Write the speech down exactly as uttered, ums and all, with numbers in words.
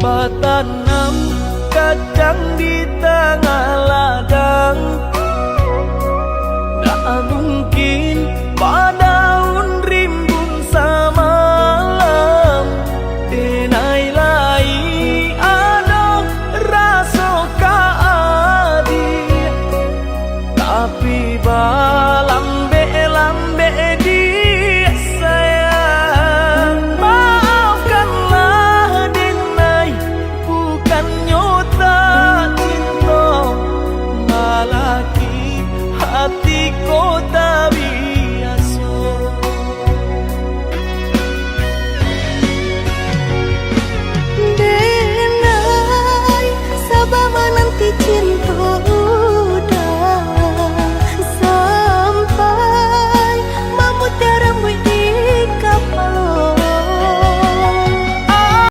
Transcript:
Patanam kacang di tangah ladang, ndak mungkin badaun rimbun samalam. Denai